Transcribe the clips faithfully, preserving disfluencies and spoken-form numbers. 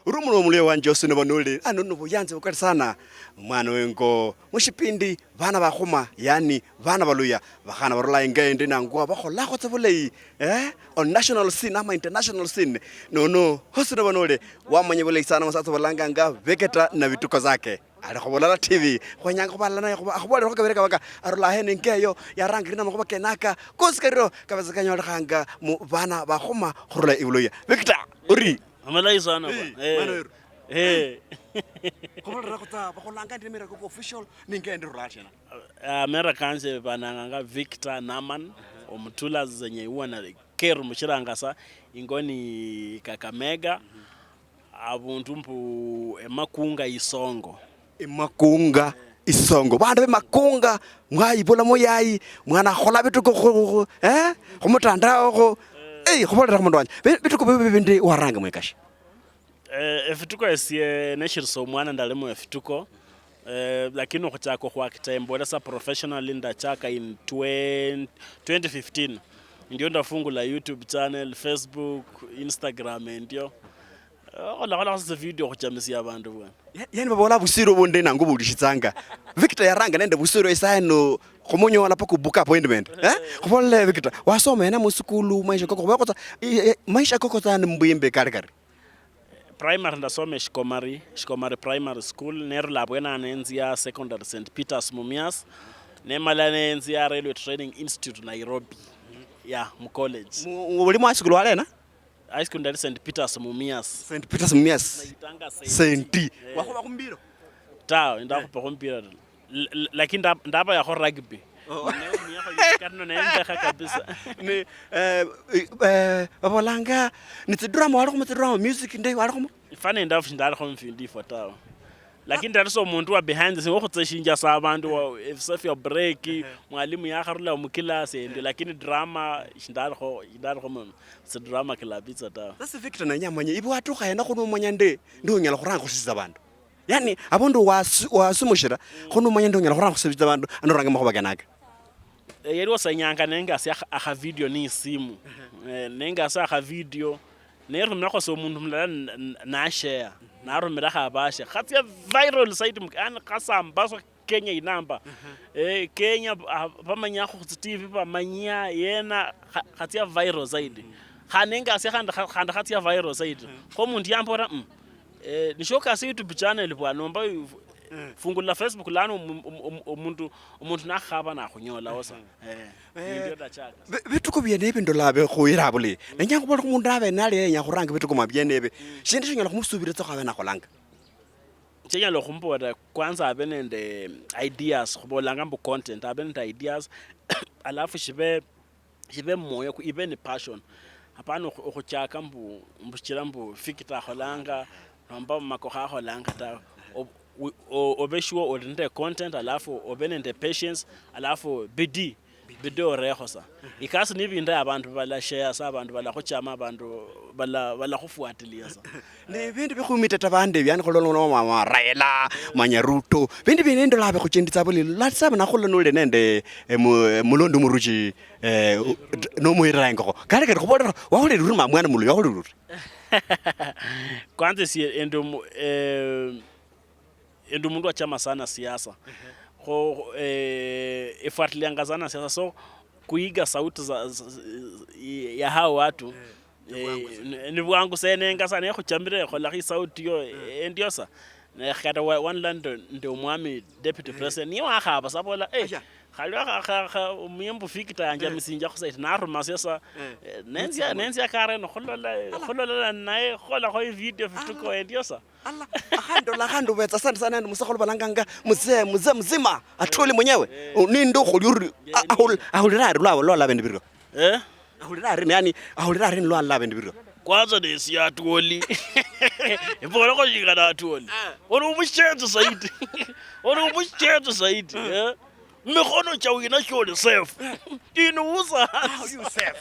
Uri omunwa omuluya wanje osi noba noli, ano nobuyanzi bukali sana. Mwana wengo, mushipindi, bana bakhuma, yani, bana baluya, bakhana barula ingo endi nangwa, bakholakho tsa bulayi, eh? On national scene ama international scene. Nono, hosi noba noli, wamanya bulayi sana, musatsa balanganga, Vector na vituko zake. Ali khubulala T V, khwenyanga khubalana naye khuba, akhubolere kho kabere kabaka, arula hene ngeyo, yarangire na makhuba kenaka, kosi kariro, kabetsa kanyolekhanga mu bana bakhuma khurula ibuluya. Victor, uri? Amalayi sana ba. Eh, eh, mwana weru. Eh. Khubolere khutsa, bakholanga ndi mera koko official, ninge ndi rula shena. Ah, mera kanje bananganga Victor Naman, omutula zenye uwa na Keru mushirangasa, ingoni Kakamega. Abundu mbu Emakunga Isongo. Emakunga Isongo. Bandu bemakunga, mwayibulamo yayi, mwana akhola bituko khu, khu, khu, eh? Khumutandao kho. Eh, khubolera khumundu wanje. Bi-, bituko bibi bindi waranga mwekashi. Eh, efituko esie neshirisa omwana ndalimo efituko. Eh, lakini okhuchaka okhwakita embolesa professionally ndachaka in twenty, twenty fifteen. Ndio ndafungula YouTube channel, Facebook, Instagram endio. Eh, okholakholakho tsi video okhuchamisia abandu bwana. Ya-, yani babola busiro bunde nangu bulishitsanga. Victor yaranga nende busiro isaino khumunyola paka book appointment. Eh? Khubolele Victor, wasoma ena musukulu, maisha koko, khubakhotsa, i-, i-, maisha koko tsani mbwimbe kali kali. Primary ndasoma Shikomari, Shikomari Primary School, nerula abwene awo nenzia secondary Saint Peter's Mumias, nemala nenzia Railway Training Institute Nairobi. Yeah, mu college. Mu, mu, uli mu high school walena? High school ndali Saint Peter's Mumias. Saint Peter's Mumias. Naitanga Saint. Saint. Eh. Wakhuba khumbiro? Tawe, ndakhupa khumpira. L-, l-, lakini nda-, ndabayakho rugby. Oh. Ne umuyakho yikano nembekha kabisa. Ni, eh, eh, babolanga, ni tsidrama walikhomo, tsidrama, music nde walikhomo? Fana endafu shindalikhwo mfindu ifwo tawe. Lakini ndali sa omundu wa behind the scene, okhutsa eshinja sa abandu wa, efisa fya break, mwalimu yakharula mukilasi endio, lakini drama shindalikho, shindalikho mu, si drama club itsa tawe. Sasa Victor nenya manye, ibe watukha hena khuno omanya nde, ndi onyala khuranga khusisa abandu. Yani, abundu wasu-, wasumushira, kho nomanya ndi onyala khuranga khusebitsa abandu, ano orange makhuba kenaka. Eh, yaliwo sa inyanga nengasia akha-, akha video ni isimu. Eh, nengasia akha video, nerumirakho sa omundu mulala n-, n-, nashare, narumirakho abashe. Khatsia viral zaidi, yani khasambaswa Kenya inamba. Eh, Kenya, ah, bamanyakho khu tsi T V, bamanyia yena, kha-, khatsia viral zaidi. Khandi nengasia khandi kha-, khandi khatsia viral zaidi. Kho omundu yambola, mm, Eh, nisho kasi YouTube channel bwana, nomba fu-, fungula Facebook lano omu-, omu-, omu-, omundu, omundu nakhaba nakhunyolawo sa. Eh, eh, ndio ndachaka. Bi-, bituko biene ebi ndola bikhuyira bulayi. Nenya khubola khumundu abe nali yenya khuranga bituko mwa biene ebi. Shindu shinyala khumusubiritsa khwabe nakholanga. Chenyala khumubola kwanza abe nende ideas, khubolanga mbu content, abe nende ideas, alafu shibe shibe mumwoyo ku-, ibe ni passion. Hapana okhu-, okhuchaka mbu, mbu shichira mbu Victor akholanga, nomba Makokha akholanga tawe. Ob-, wi-, o-, obe sure oli nende content, alafu obe nende patience, alafu bidii, bidii orekho sa. Ikasi niba indayi abandu balashare sa, abandu balakhuchama, abandu bala-, balakhufuatilia sa. Ne bindu bikhumiteta bande, yani, khulolwa mama Raila, manya Ruto. Bindu bine ndola bikhuchinditsa buli, latsa bana khulwa nuli nende, eh, mu-, eh, mulondo muruchi, eh, u-, d-, nomwirira ingokho. Kale kali khubolera, wahulira uri mama mwana muluya, wahulira uri? Kwanza esie endi omu-, eh, endi omundu wachama sana siasa. Kho, eh, efuatilianga sana siasa. So, kuiga sauti za, za, ya hao watu, eh, ni, ni bwangu senenga sana, nekhuchamire, kholakho isauti yo, eh, ndio sa. Ne kata wa-, one land ndi omwami deputy president, niye wakhaba sabola, eh, khali kha-, kha-, kha-, omuyembu Victor yanjamisinja khusaiti, naruma sasa, eh, nenzia, nenzia Karen khulola, khulola naye, khukholakho ivideo vituko, eh, ndio sa. Allah, akhandola, akhandubetsa, asante sana, ndi musakhulu balanganga mzee, mzee mzima, Atwoli mwenyewe. Eh. Nindi okholi ori, a-, ahul-, ahulira ari lwa, lwa, lwa bindu birio. Eh? Ahulira ari, yani, ahulira ari lwa, lwa bindu birio. Kwanza nesi Atwoli. Mbolakho shingana Atwoli. Ah. Oli omushetse zaidi. Oli omushetse zaidi, eh? Mikhono cha wina sholi safe. Inuusa. How you safe?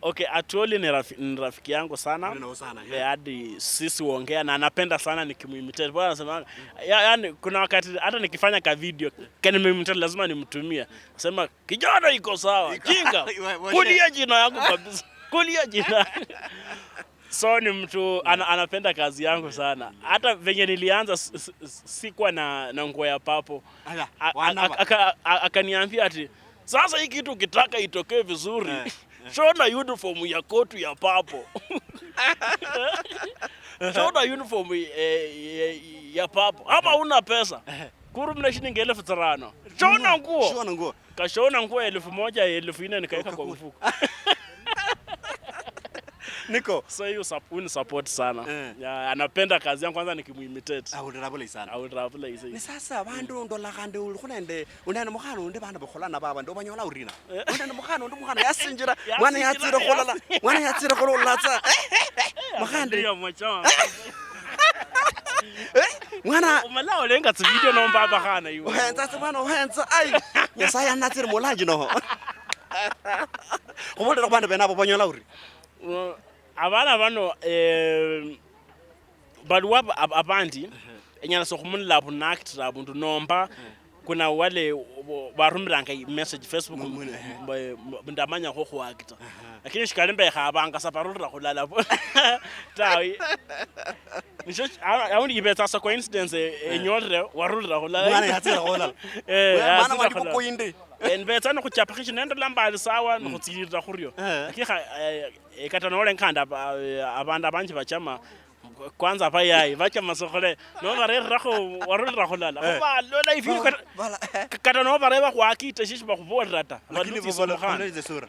Okay, Atwoli ni rafi-, ni rafiki yangu sana. Ndio sana, eh. Eh, hadi sisi huongea na anapenda sana nikimuimitate. Bwana anasema, ya-, yani, kuna wakati hata nikifanya ka video, kani nimeimitate lazima nimtumie. Sema, "Kijana iko sawa, jinga. Kulia jina yangu kabisa. Kulia jina." So ni mtu ana, anapenda kazi yangu sana. Hata venye nilianza s- s- s- sikuwa na, na nguo ya papo. Aya, A- a- wanaba. aka- a- Akaniambia ati, sasa hii kitu ukitaka itokee vizuri, Eh, shona uniform ya kotu ya papo. Shona uniform eh, ya, ya papo. Ama una pesa, kuru mna shilingi elfu tsirano, shona nguo. Shona nguo. Kashona nguo elfu moja, elfu nne nikaeka kwa mfuko. Niko. So you sup- unisupport sana. Eh. Yeah, anapenda kazi yangu kwanza nikimuimitate. Ahulira bulayi sana. I will travel easy. Ni sasa bandu ndola khandi ulikho nende unene mukhana undi bana bakhola nabo abandu obanyola urina? Unene mukhana undi mukhana yasinjira, mwana yatsira khulala, mwana yatsira khulala tsa. Mukhandi. Ndio mwacha. Eh, mwana Umala olenga tsi video nomba abakhana iwe. Ohenza tsi bwana ohenza ai. Nyasaye anatsire mulanji noho. Khubolera khubana bene abo banyola uri. Uh, abana bano eh, baliwo ab- ab- abandi enyala sokhumulila abunactira abundu nomba kuna wale wo- barumiranga i- message Facebook Mu- mu- mb- mb- ndamanyakho khuakita, lakini shikali mbekhabanga sa barulira khulala bo- tawe. Nisho shi- a- aundi ibetsa sa coincidence eh, enyolire warulira khulala. Mwana yatsira khulala. Eh, Mwana yatsira wali khulala. bukoinde. Eh, nibetsa nikhupakisha nende lambali sawa nikhutsilira khurio. Lakini kha- eh, eh, kata nolenga khandi aba- eh, abandu abanji bachama kwanza abayayi bachama sokhole nobarerirakho warulira khulala. Khubalola ifili kata Bala- k- kata nobareba khwakite shishi bakhubolera ta. Lakini Balukisa bobola omukhana. Bobola sura.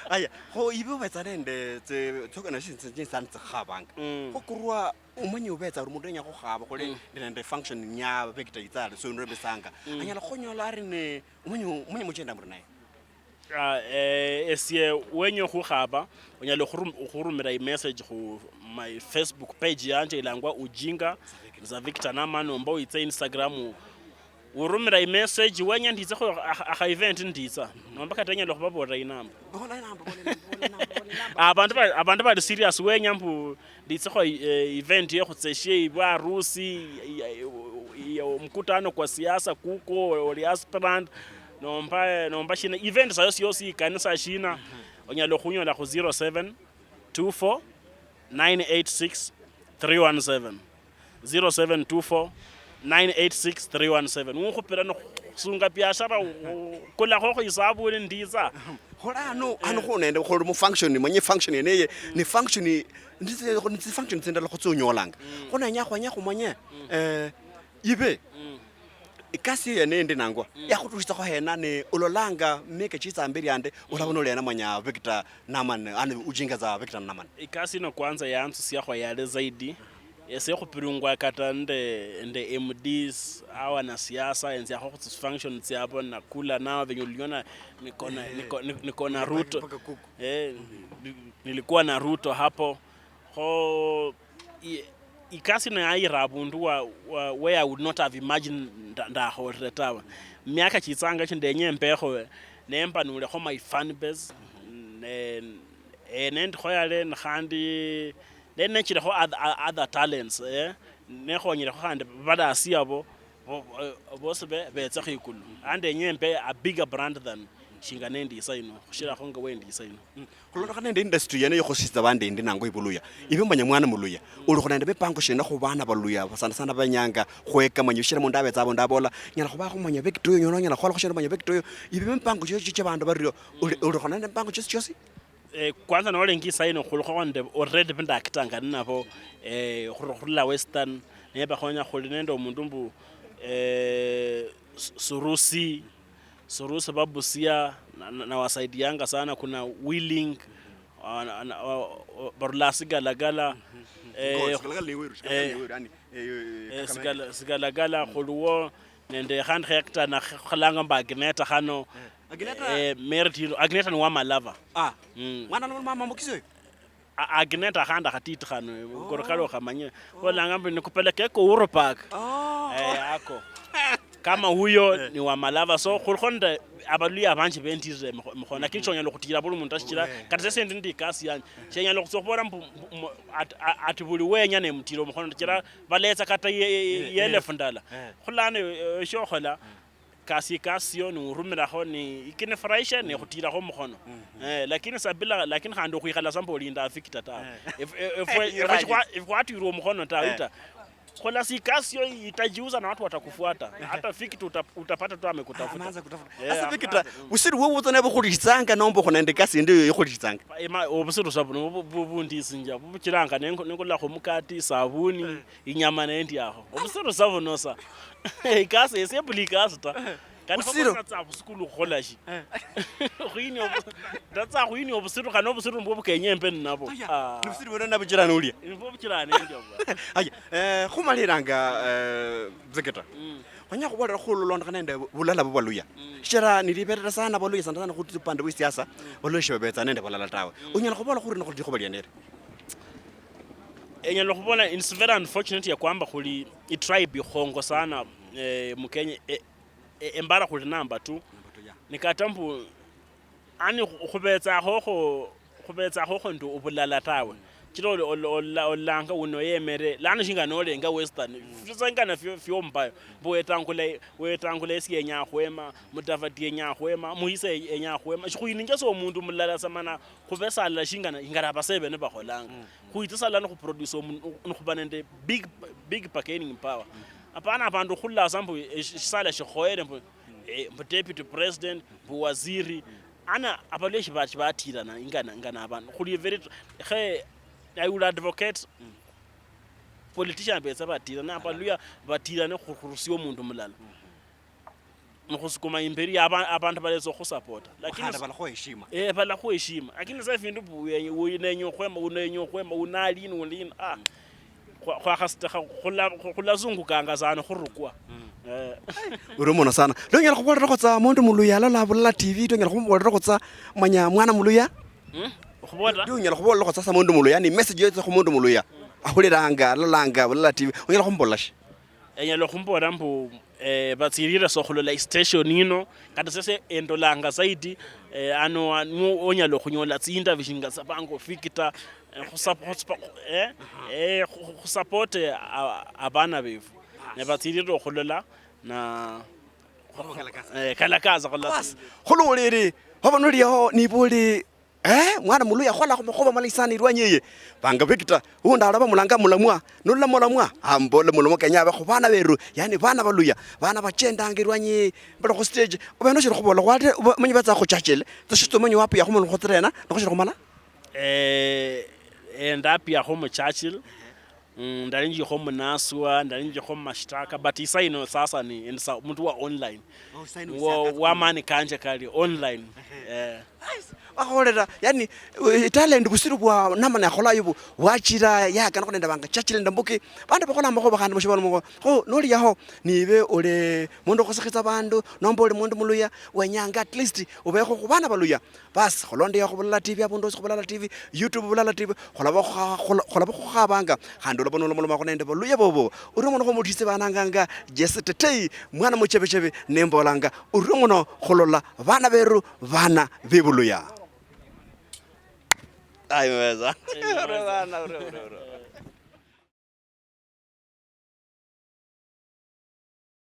Aya, kho ibe ubetsa nende tse- tsoka na shindu tsinji sana tsikhabanga. Mm. Kho kurwa umanye ubetsa uri mundu yenya khukhaba khole ndi nende function nya bekita itsale so ndio besanga. Anyala khonyola ari ne umanye umanye muchenda muri naye. Ah, eh, esie wenya okhukhaba onyala okhurum- okhurumira imessage khu my Facebook page yanje ilangwa Ujinga za Victor Nama nomba witse Instagram urumira imessage wenya nditsekho akha akha event nditsa nomba kata enyala okhubabolera inamba. Bola inamba bola inamba bola inamba bola inamba. Abandu ba- abandu bali serious wenya mbu nditsekho eh, event yekhutseshie ibwa harusi i- i- i- omukutano kwa siasa kuko oli aspirant nomba nomba shina event sayo siosi ikanisa shina onyala okhunyola khu zero seven two four nine eight six three one seven. Zero seven two four nine eight six three one seven. Ukhupira no khusunga biashara kulakho isabuni nditsa. Khola ano ano khunende khuli mu function manye function yeneye ni function ni function tsindala khutsunyolanga. Khona nya khwanya khumanye eh ibe ikasi yene ndi nangwa yakhutushitsakho hena ne ulolanga meke chitsa mberi ande ulabona ulena manya Victor Naman ani ujinga za Victor Naman. Ikasi ino kwanza yansusiakho yale zaidi. Ese khupilungwa kata nde nde M Ds au wanasiasa enziakho khutsi function tsiabo nakula nao venye uliona niko na niko, niko, niko na Ruto. Eh, ni- nilikuwa na Ruto hapo. Kho i- ikasi ino yayira abundu wa, wa, where I would not have imagined nda- ndakholire tawe. Miaka chitsanga chi ndenya embekho nemba nulekho my fan base ne, eh, nendikho yale khandi ne nechilekho other, other talents eh, nekhonyelekho khandi balasi abo bo- bo- bosi be- betsekho ikulu and enye mbe a bigger brand than shinga nendi isa ino khushilakho nga wendi isa ino. Khulondokhana nende industry yene yokhusitsa bandi indi nango ibuluya ibe manya mwana muluya ulikho nende mipango shina khu bana baluya sana sana benyanga khweka manya bishira mundu abetsa abundu abola nyala khuba khumanya bekitoyo nyono nyala khwala khushira manya bekitoyo ibe mipango chosi chia bandu bario ulikho nende mipango chosi chosi. Eh, kwanza nolenga isaino khulikho nde already bindakitanga ninabo eh, khur- khurula western nebakhonya khuli nende omundu mbu eh, Su- surusi surusi babusia na- na- nawasaidianga sana kuna willing ah, na- na- wa- wa- barula sigalagala eh, Sigalagala ni weru, sigalagala ni weru, yani, eh, eh, eh, eh, Kakamega. sigala- sigalagala khuliwo nende khandi khekta nakhalanga mbu agneta khano. Agneta? Eh, merit hilo agneta ni wamalava. Ah, Mm. Mwana no mama mukisi oyo. A- agneta khandi akhatiti khano gorokalo khamanye bolanga mbu nikupeleke ko Uhuru Park. Oh. Eh, ako kama huyo ni wamalava so khulikho nde abaluya abanji bendirire emikho- emikhono lakini shonyala okhutira buli mundu ashichira kata sese ndi ndi ikasi yanje shenyala okhutsa okhubola mbu mbu- mbu- at- a- ati buli wenya nemutira omukhono shichira baletsa kata ye- ye- ye elefu ndala. Khulano eh, eshiokhola Kasi, ikasi yo niurumirakho ni ikinifurahisha, nikhutirakho omukhono. Eh, lakini sa bila, lakini khandi okhwikhala sa mbu olinda afikita tawe. If, if, if, if khwa-, if khwatwirwa omukhono tawe ta, khola si ikasi yo itajiuza na watu watakufuata. Hata fikita uta-, utapata tu amekutafuta. Amanza kutafuta. Eh, sasa fikita, amanza, mm. Busiru bwo butsa nabo khulitsanga nomba khunende kasi ndio ikhulitsanga. Ema, obusiru sa buno bu-, bu-, bundisinja, buchiranga nengo-, nengolakho mukati, sabuni, inyama nendi aho. Obusiru sa buno sa. Ikasi, esie buli ikasi ta. Kata busiru. Kama natsa khusukulu khukhola shi? Khuinia obu-, ndatsa khuinia obusiru, khane obusiru nibwo bukenya embe ninabo. Aya, ah. Nobusiru bwene nabujirani ulia. Nibwo bujirani ndio bwa. Aya, eh, khumaliranga, eh, Zeketa. Mm. Khwenya khubolera khulondokhana nende bulala bwa Baluya. Mm. Shichira niliberera sana Baluya, sana sana khu upande bwa siasa, mm, Baluya shibabetsa nende bulala tawe. Mm. Unyala khubola khuri nokho likhuba lienere? Enyala khubola it's very unfortunate ya kwamba khuli i tribe ikhongo sana, eh, mu Kenya, eh, eh, embara khuli number two. Number two, yeah. Ni kata mbu, ani khu-, khubetsakhokho, khubetsakhokho nende obulala tawe. Chila ol-, ol-, ol-, ololanga uno yemere, lano shinga nolenga Western. Fisengana fio, fio mbayo. Mbu Wetangula, Wetangula esi yenya khwema, Mudavadi yenya khwema, Muhisa ye-, yenya khwema. Shikhuyininja sa omundu mulala sa mana khube salala shingana, ingana abasebe nibakholanga. Mm. Khwitsa salala nikhuproduce omu-, nikhuba nende big, big bargaining power. Mm. Apana abandu khulasa mbu, eh, shi-, shisala shikhoyere mbu, eh, mbu deputy president, mbu waziri. Ana abaluya shiba-, shibatirana ingana, ingana abandu. Khuli very tr-, khe, I will advocate politician betsa batirana, abaluya batirane khu-, khurusia omundu mulala. Nikhusukuma imberi aba-, abandu baletsa okhusapota. Lakini khandi balakhuha heshima. Eh, balakhuha heshima. Lakini sa efindu bu-, uye-, uye nenya okhwema, unenya okhwema, unali ino, uli ino. Ah. Khwa-, khwakhasitakha, khula-, khu-, khulazungukanga sana khurukwa. Mm. Eh. Uri muno sana. Lero onyala khubolerakho tsa mundu muluya alola Bulala T V, onyala khumubolerakho tsa manya mwana muluya? Hmm? Okhubola? Lero onyala khubolerakho tsa sa mundu muluya, ni message yotsa khu mundu muluya. Ahuliranga, alolanga Bulala T V. Onyala khumubolela shi? Enyala khumbola mbu, eh, batsirire sa okhulola istation ino, kata sese endolanga zaidi, eh, ano, ano onyala okhunyola tsindabi shinga tsa bango fikita, eh, khusap-, khuspa-, eh, eh, khu-, khu-, khusapote a-, abana befu. Ne batsirire okhulola na kalakaza. Eh, kalakaza khula. Bas, khululiri, hoba nuliho nibuli Eh, mwana muluya akholakho makhuwa malayi sana ilwanyi yeye. Banga Victor, undi alaba mulanga mulamwa, nulula mulamwa, ambola mulamwa kenya abe khubana beru, yani bana baluya, bana bachendanga ilwanyi, bali khu stage, obe noshiri khubola khwate, manyi batsa khu Churchill, tsoshitso manyi wapi yakhumo nukhutsirena, nokhushiri khumala? Eh, eh, ndapia khu mu Churchill. Mm, ndali njikho munaswa, ndali njikho mumashtaka, but isa ino sasa ni, ni sa-, mtu wa online. Oh, isa ino wo, siakatsa wa mani kanje kali online. Ehe. Eh. Nice. Wakholera, yani, eh, talent busiru bwa namna yakholayo bu, wachira yakana khunenda banga Churchill nende Mbuki. Bandu bakhola amakhuwa khandi mushibalo mukho. Kho, noli yaho, nibe uli mundu okhusikhiza bandu, nomba uli mundu muluya, wenyanga at least ubekho khubana baluya. Basi, khulondeyo khu Bulala T V, abundu hosi khu Bulala T V, YouTube Bulala T V, khulaba khukha-, khula-, khulaba khukhabanga, khandi olaba nolomaloma nende baluya bobo. Uri omundu khumutisi bananganga, Jesse Tetei, mwana muchebechebe, nembolanga, uri omuno khulola bana beru, bana bebuluya. Ai, meza. Ai, meza. Uri bana, uri, uri, uri.